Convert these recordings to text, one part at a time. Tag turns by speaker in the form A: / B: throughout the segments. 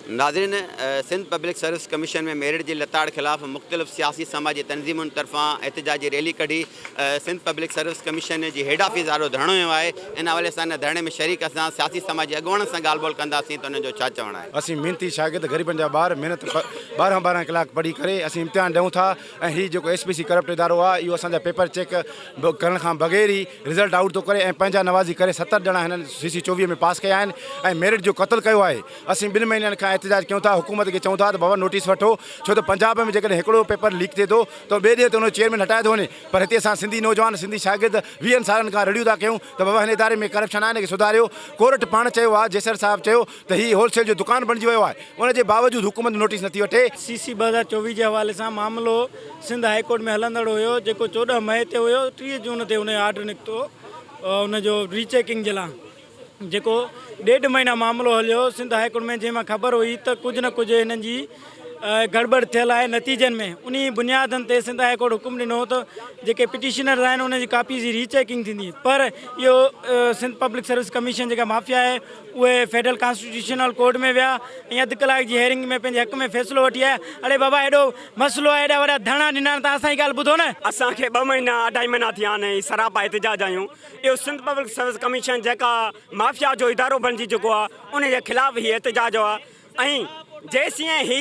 A: ناظرين Sindh public service commission ۾ merit جي لتاڙ خلاف مختلف سياسي سماجي تنظيمن طرفان احتجاجي ريلي ڪڍي سنڌ پبلڪ سروس ڪميشن جي هيڊ آفيس آڏو ڌرڻو هنيو آهي ان حوالي سان ان ڌرڻي ۾ شريڪ اسان سياسي سماجي اڳواڻن سان ڳالهه ٻولهه ڪنداسين ته انهن جو ڇا چوڻ آهي.
B: اسين محنتي شاگرد غريبن جا ٻار محنت ٻارهن ٻارهن ڪلاڪ پڙهي ڪري اسين امتحان ڏيون ٿا ۽ هي جيڪو ايس پي سي ڪرپٽ ادارو آهي اهو اسان جا پيپر چيڪ ڪرڻ کان بغير ئي رزلٽ آئوٽ ٿو ڪري ۽ پنهنجا نوازي ڪري 70 ڄڻا هنن سي سي 24 ۾ پاس ڪيا آهن ۽ ميرٽ جو قتل ڪيو آهي. اسين ٻن مهينن کان احتجاج ڪيون ٿا حڪومت کي چئون ٿا ته بابا نوٽيس وٺو ڇو ته پنجاب ۾ جيڪڏهن هڪڙو پيپر ليڪ ٿئي ٿو ته ٻئي ڏينهن تي ان جو چيئرمين هٽايو ٿو وڃي پر هتي اسان سنڌي نوجوان سنڌي شاگرد ويهن سالن کان رڙيون ٿا ڪيون ته بابا هن اداري ۾ ڪرپشن آهي ان کي سڌاريو ڪورٽ پاڻ چيو آهي جيسر صاحب چيو ته هي هول سيل جو دڪان بڻجي ويو آهي ان جي باوجود حڪومت نوٽيس نٿي وٺي.
C: سي سي 2024 جي حوالي سان معاملو سنڌ هائي ڪورٽ ۾ هلندڙ هيو جيڪو 14 مئي تي هيو 30 جون تي ان جو آرڊر نڪتو ان جو ري چيڪنگ جي لاء جيڪو ڏيڍ مهينا معاملو هليو سنڌ هائي ڪورٽ ۾ جنهن مان خبر هئي ته ڪجهه نه ڪجهه هنن جي گڙٻڙ ٿيل آهي نتيجن ۾ انهي بنيادن تي سنڌ هائي ڪورٽ حڪم ڏنو ته جيڪي پٽيشنرز آهن انهن جي ڪاپيز جي ري چيڪنگ ٿيندي پر اهو سنڌ پبلڪ سروس ڪميشن جيڪا مافيا آهي اهي فيڊرل ڪانسٽيٽيوشنل ڪورٽ ۾ ويا ۽ اڌ ڪلاڪ جي هيئرنگ ۾ پنهنجي حق ۾ فيصلو وٺي آيا. اڙي بابا ايڏو مسئلو آهي ايڏا وڏا ڌرڻا ڏنا آهن تان اسان جي ڳالهه ٻڌو نه.
D: اسان کي ٻه مهينا اڍائي مهينا ٿيا آهن ۽ سراپا احتجاج آهيون اهو سنڌ پبلڪ سروس ڪميشن جيڪا مافيا جو ادارو بڻجي چڪو آهي ان جي خلاف هي احتجاج آهي ۽ جيسين هي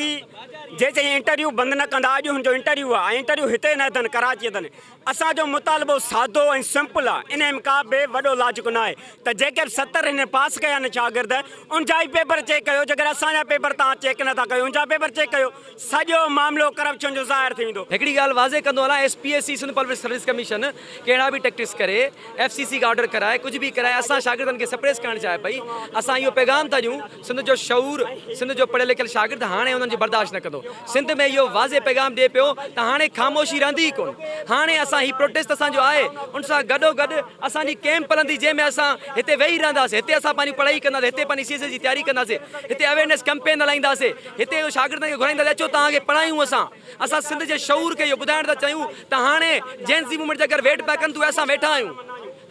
D: جيسين انٽرويو بند نه ڪندا اڄ هن جو انٽرويو آهي ۽ انٽرويو هتي نه اٿن ڪراچي اٿن اسان جو مطالبو سادو ۽ سمپل آ انهي ۾ ڪا به وڏو لاجڪ ناهي ته جيڪي به 70 هن پاس ڪيا آهن شاگرد ان جا ئي پيپر چيڪ ڪيو جيڪڏهن اسان جا پيپر توهان چيڪ نه ٿا ڪيو ان جا پيپر چيڪ ڪيو سڄو معاملو ڪرپشن جو ظاهر ٿي ويندو.
E: هڪڙي ڳالهه واضح ڪندو هلان S P S C Sindh public service commission ڪهڙا به ٽيڪٽڪس ڪري ايف سي سي کان آرڊر ڪرائي ڪجهه به ڪرائي اسان شاگردن کي سپريس ڪرڻ چاهي پئي اسان اهو پيغام ٿا ڏيون سنڌ جو شعور، سنڌ جو پڙهيل لکيل شاگرد هاڻي انهن جي برداشت نه ڪندو. سنڌ ۾ اهو واضح پيغام ڏئي پيو ته هاڻي خاموشي رهندي ئي ڪونه. هاڻي اسان هي پروٽيسٽ اسان جو آهي ان سان گڏو گڏ اسان جي ڪيمپ هلندي جنهن ۾ اسان هتي ويهي رهنداسين، هتي اسان پنهنجي پڙهائي ڪنداسين، هتي پنهنجي سي ايس ايس جي تياري ڪنداسين، هتي اويرنيس ڪمپين هلائينداسين، هتي شاگردن کي گهرائينداسين اچو توهان کي پڙهايون اسان. اسان سنڌ جي شعور کي اهو ٻڌائڻ ٿا چاهيون ته هاڻي جين زي موومينٽ جا اگر ويٽ پيا ڪن ته اهي اسان ويٺا آهيون.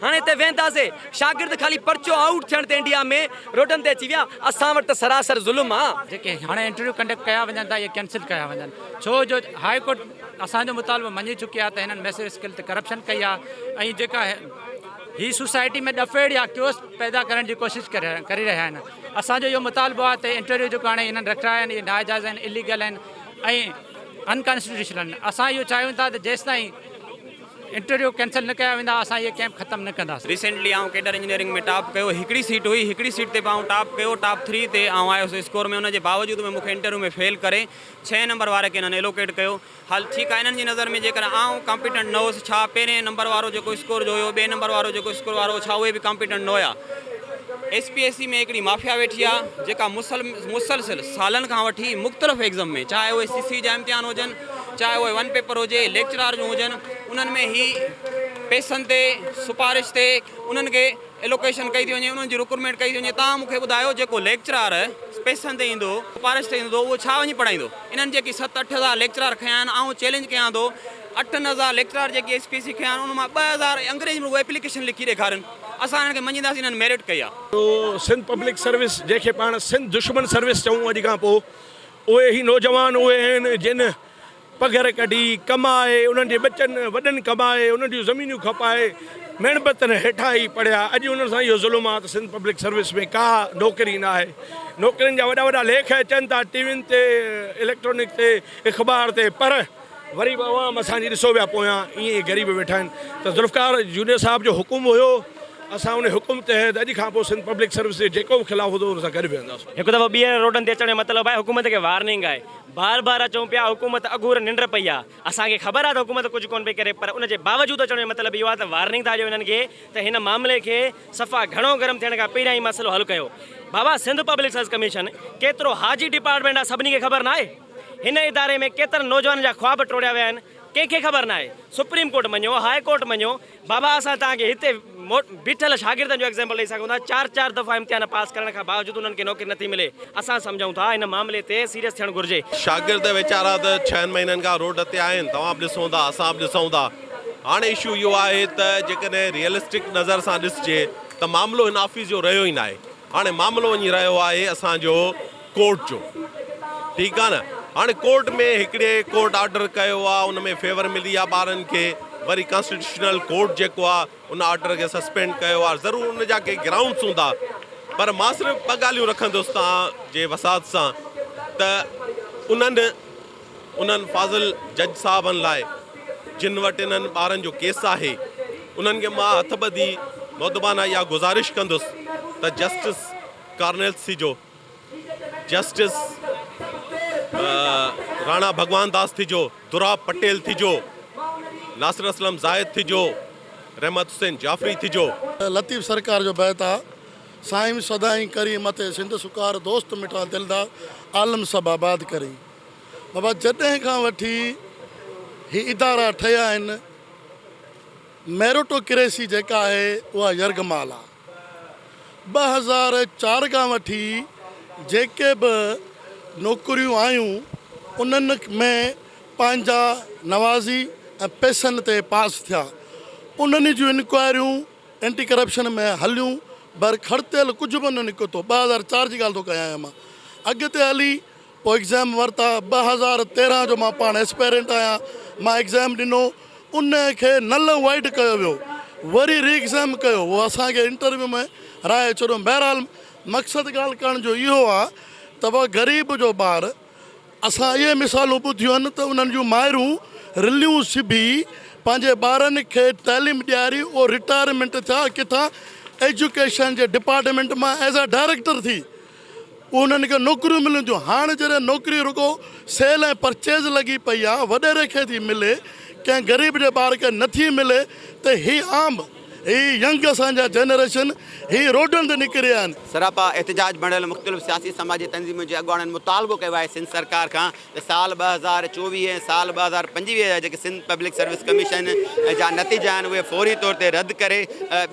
E: هاڻي هتي ويهنداسي. شاگرد خالي پرچو آئوٽ ٿيڻ تي انڊيا ۾ روڊن تي اچي ويا. اسان وٽ ته سراسر ظلم آ.
F: جيڪي هاڻي انٽرويو ڪنڊڪٽ ڪيا وڃن ٿا اهي ڪينسل ڪيا وڃن ڇو جو هاء ڪورٽ اسان جو مطالبو مڃي چڪي آهي ته هنن ميسيج اسڪيل تي ڪرپشن ڪئي آهي ۽ جيڪا هي سوسائٽي ۾ ڏڦيڙ يا ڪيوس پيدا ڪرڻ جي ڪوشش ڪري رهيا آهن اسان جو اهو مطالبو آهي ته انٽرويو جيڪو هاڻي هنن رکرايا آهن اهي ناجائز آهن اليگل آهن ۽ انڪانسٽيٽيوشنل آهن اسان اهو چاهيون ٿا ته جيستائين انٽرويو ڪينسل نه ڪيا ويندا اسان اهي ڪيمپ ختم نه ڪنداسين.
G: ريسينٽلي آئون ڪيڊر انجنيئرنگ ۾ ٽاپ ڪيو هڪڙي سيٽ هئي هڪڙي سيٽ تي به آئون ٽاپ ڪيو ٽاپ ٿري تي آئون آيس اسڪور ۾ ان جي باوجود به مونکي انٽرويو ۾ فيل ڪري ڇهين نمبر واري کي انهن ايلوڪيٽ ڪيو هل ٺيڪ آهي انهن جي نظر ۾ جيڪڏهن آئون ڪامپيٽنٽ نه هوس ڇا پهرين نمبر وارو جيڪو اسڪور جو هيو ٻئي نمبر وارو جيڪو اسڪور وارو هو ڇا اهي به ڪامپيٽنٽ نه هيا ايس پي ايس سي ۾ هڪڙي مافيا ويٺي آهي جيڪا مسلسل سالن کان وٺي مختلف ايگزم ۾ چاهي اهي سي سي جا امتحان هجن چاهي اهي ون پيپر هجي ليڪچرار جون هجن انهن ۾ هي پئسن تي سفارش تي انهن کي ايلوڪيشن ڪئي ٿي وڃي انهن جي رڪروٽمينٽ ڪئي ٿي وڃي توهان مون کي ٻڌايو جيڪو ليڪچرار پئسن تي ايندو سفارش تي ايندو اهو ڇا وڃي پڙهائيندو انهن جيڪي ست اٺ هزار ليڪچرار کنيا آهن آئون چئلينج ڪيان ٿو 8000 ليڪچرار جيڪي ايس پي سي کنيا آهن ان مان 2000 انگريزي ۾ رڳو ايپليڪيشن لکي ڏيکارين اسان انهن کي مڃينداسين انهن ميرٽ ڪئي آهي.
H: سنڌ پبلڪ سروس جنهن کي پاڻ سنڌ دشمن سروس چئون اڄ کان پوء اهي هي نوجوان اهي آهن جن پگهر ڪڍي ڪمائي انهن جي ٻچن وڏن ڪمائي انهن جون زمينيون کپائي ميڻ بتن هيٺان ئي پڙهيا اڄ انهن سان اهو ظلم آهي ته سنڌ پبلڪ سروس ۾ ڪا نوڪري نه آهي نوڪرين جا وڏا وڏا ليک اچن ٿا ٽي وين تي اليڪٽرانڪ تي اخبار تي پر وري به عوام اسان جي ڏسو پيا پويان ائين ئي غريب ويٺا آهن ته ذوالفقار جونيئر صاحب جو حڪم هيو اسان ان حڪم تحت اڄ کان پوء سنڌ پبلڪ سروس جي جيڪو به خلاف هوندو ان سان گڏ بيهنداسون.
E: هڪ دفعو ٻيهر روڊن تي اچڻ جو مطلب آهي حڪومت کي وارننگ آهي بار بار اچون پيا حڪومت اگهور ننڊ پئي آهي اسان کي خبر آهي ته حڪومت ڪجهه ڪونه پئي ڪري پر ان جي باوجود اچڻ جو مطلب اهو آهي ته وارننگ ٿا ڏيو انهن کي ته هن معاملي کي صفا گهڻو گرم ٿيڻ کان پهريان ئي مسئلو حل ڪيو بابا سنڌ پبلڪ سروس ڪميشن ڪيترو حاجي ڊپارٽمينٽ آهي سڀني کي خبر ناهي هن اداري ۾ ڪيترن نوجوانن جا خواب ٽوڙيا ويا آهن ڪنهن کي خبر ناهي سپريم ڪورٽ مڃيو هاء ڪورٽ مڃيو بابا اسان توهان کي هتي بيٺل شاگردن جو ايگزيمپل ڏئي سگهون ٿا چار چار دفعا امتحان پاس ڪرڻ کان باوجود انهن کي نوڪري نٿي ملي اسان سمجهون ٿا ان معاملي تي سيريس ٿيڻ گهرجي.
I: شاگرد ويچارا ته ڇهن مهينن کان روڊ تي آهن توهان به ڏسو ٿا اسان به ڏسون ٿا هاڻي اشو اهو آهي ته جيڪڏهن ريئلسٽڪ نظر سان ڏسجي ته معاملو هن آفيس جو رهيو ئي ناهي هاڻي معاملو وڃي رهيو آهي اسان جو ڪورٽ جو. ٺيڪ آ نه هاڻي ڪورٽ ۾ هڪڙي ڪورٽ آرڊر ڪيو آ ان ۾ فيور ملي آ ٻارن کي وري ڪانسٽيٽيوشنل ڪورٽ جيڪو آ ان آرڊر کي سسپينڊ ڪيو آ ضرور ان جا ڪي گرائونڊس هوندا پر مان صرف ٻه ڳالهيون رکندس توهان جي وساط سان ته انهن انهن فاضل جج صاحبن لاء جن وٽ انهن ٻارن جو ڪيس آهي انهن کي مان هٿ ٻڌي مودبانه اها گذارش ڪندس ته جسٽس ڪارنيلس ٿي جو جسٽس راڻا ڀڳوان داس ٿي جو دراب پٽيل ٿي جو ناصر اسلم زاهد ٿي جو رحمت حسين جعفري ٿي جو.
J: لطيف سرڪار جو بيت آ، سائين سدائين ڪرين مٿي سنڌ سڪار دوست مٺا دلدار عالم سڀ آباد ڪرين. بابا جڏهن کان وٺي هي ادارا ٺهيا آهن ميرٽوڪريسي جيڪا آهي اها يرغمال آ. 2004 کان وٺي جيڪي به نوڪريون آيون انهن ۾ پنهنجا نوازي ۽ پئسن تي پاس ٿيا انهن جون انڪوائريون اينٽي ڪرپشن ۾ هليون بر کڙتيل ڪجهه به نه نڪتو 2004 جي ڳالهه ٿو ڪيان مان اڳتي هلي پوء ايگزام ورتا، 2013 جو مان پاڻ ايسپيرنٽ آهيان، مان ايگزام ڏنو، ان کي نل وائيڊ ڪيو ويو، وري ري ايگزام ڪيو، اهو اسان کي انٽرويو ۾ رهائي ڇڏيو، بهرحال مقصد ڳالهه ڪرڻ جو اهو آهي ته بابا غريب جو ٻار، اسان اهي مثالون ٻڌيون آهن ته انهن جون مائرون رليون سبي پنهنجي ٻارن کي تعليم ڏياري اهو رٽائرمينٽ ٿيا ڪٿان ايجوڪيشن جي ڊپارٽمينٽ مان ايز اي ڊائريڪٽر ٿي پوء انهن کي نوڪريون ملن ٿيون. هاڻ جڏهن نوڪري رڳو سيل ۽ پرچيز لڳي پئي آ، وڏيري کي ٿي ملي، ڪنهن غريب جي ٻار کي نٿي ملي ته هي عام، هي ينگ اسان جا جنريشن هي روڊن تي نڪري آيا آهن.
A: سراپا احتجاج بڻيل مختلف سياسي سماجي تنظيمن جي اڳواڻن مطالبو ڪيو آهي سنڌ سرڪار کان ته سال 2024 ۽ سال 2025 جا جيڪي سنڌ پبلڪ سروس ڪميشن جا نتيجا آهن اهي فوري طور تي رد ڪري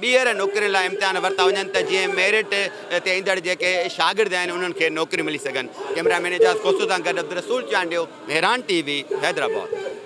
A: ٻيهر نوڪرين لاء امتحان ورتا وڃن ته جيئن ميرٽ تي ايندڙ جيڪي شاگرد آهن انهن کي نوڪريون ملي سگهن. ڪئميرا مين اعجاز کوسو سان گڏ عبدالرسول چانڊيو، مهراڻ ٽي وي، حيدرآباد.